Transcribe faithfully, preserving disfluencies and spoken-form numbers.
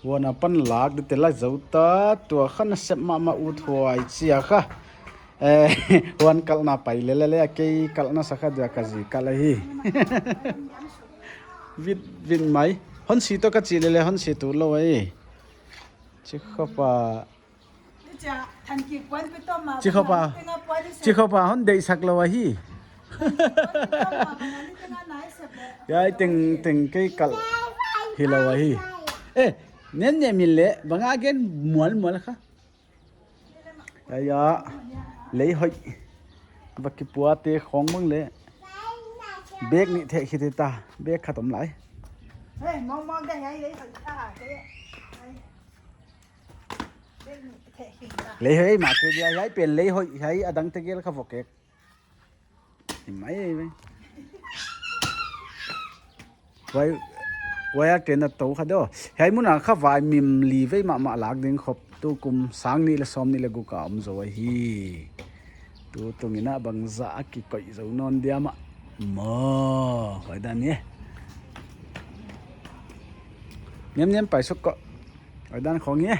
Huan apan lak di te la zouta, tua kha nasep mahmah ut huai chia kha. Eh, huan kalhna pai lele le, kei kalhna sa kha dia ka zi kalh ahi. Vit, vit mai. Hon si toh ka chi lele, hon si tu lou ahi. Chi khopa. Chi khopa. Chi khopa hon deihsak lou ahi. Hiai teng teng kei kalh hilou ahi. Eh, nen ne min le, bang a gen mual mual kha. Hiai a, lei hoih. Baki pua te khong bang le. Bek nih theh khit ta, bek khat om lai. Hei, mong mong de, hiai lei hoih ta, hei. Lei hoih mah kei dia, hiai pen lei hoih, hiai adang te gel kha vok ek. Hi mai ei mai. Wai, wai a ten a tou kha do. Hiai mun a kha vaimim li vei mahmah lak ding khop, tu kum sang nih leh sawm nih leh guk a om zou ahi. Tutung in a bangzah a kikoih zou nawn dia mah. Maw, huai dan e. Niam niam pai suk ko. Huai dan khong e.